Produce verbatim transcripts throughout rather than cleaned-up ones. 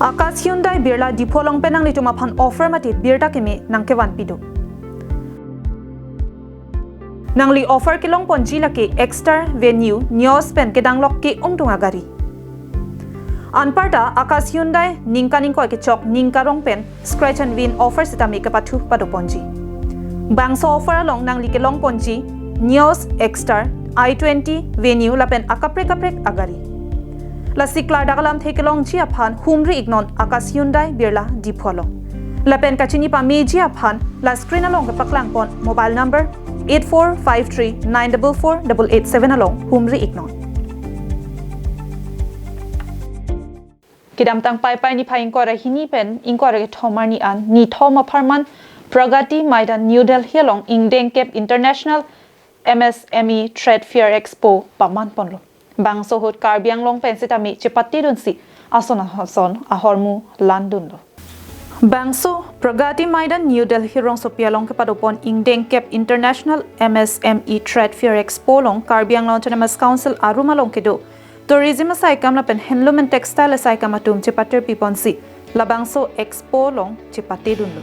Akash Hyundai Birla Diphu along pen nanglitum aphan offer mate birta keme nangkevanpi do. Nangli offer kelongponji lake Exter, Venue, Nios pen kedanglok ke-ongdung agari. Anparta Akash Hyundai ningkan ingkoi kechok ningkarong pen scratch and win offer sitame kepathu padoponji. Bangso offer along nangli kelongponji Nios, Exter, i twenty, Venue lapen akaprek kaprek agari. Lasi klardak alamthe kelongji aphan humri iknon Akash Hyundai Birla Diphu along. Lapen kachini pameji aphan la screen along kepaklangpon mobile number eight four five three nine double four double eight seven along humri iknon. Kedamtang Paipai niphai ingkoi ra hini pen ingkoi ra kethom arni an nithom apharman Pragati Maidan, New Delhi along ingdeng kep International M S M E Trade Fair Expo pamanponlo. Bangso ahut Karbi Anglong pen sitame chepatedunsi ason ason ahormu landunlo. Bangso Pragati Maidan, New Delhi rongsopi along kepadopon ingdeng kep International M S M E Trade Fair Expo along Karbi Anglong Autonomous Council arum along kedo Tourism asaikam lapen Handloom and Textile asaikam atum chepaterpiponsi labangso expo along chepatedunlo.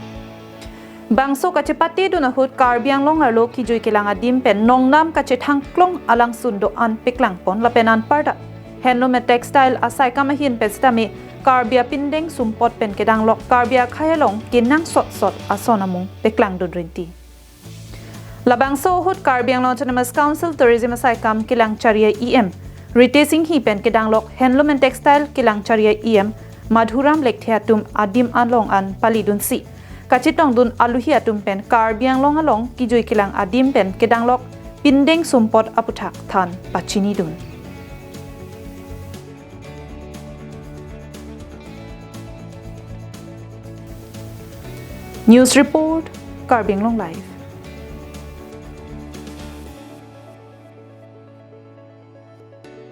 Bangso kachepatedun ahut Karbi Anglong arlo kejui kelang adim pen nongnam kachethangklong alangsun do-an peklangpon lapen anparta Handloom and Textile asaikam ahin pen sitame Karbi apindeng sumpot pen kedanglok Karbi akhei along kenangsot sot ason amung peklangdun rinti. Labangso ahut Karbi Anglong Autonomous Council Tourism asaikam kelang chari a-E M Ritesh Enghi pen kedanglok Handloom and Textile kelang chari a-E M Madhuram Lekthe atum adim along an palidunsi kachetongdun aluhi atum pen Karbi Anglong along kejui kelang adim pen kedanglok pindeng sumpot aputhak than pachinidun. News report, Karbi Anglong Live.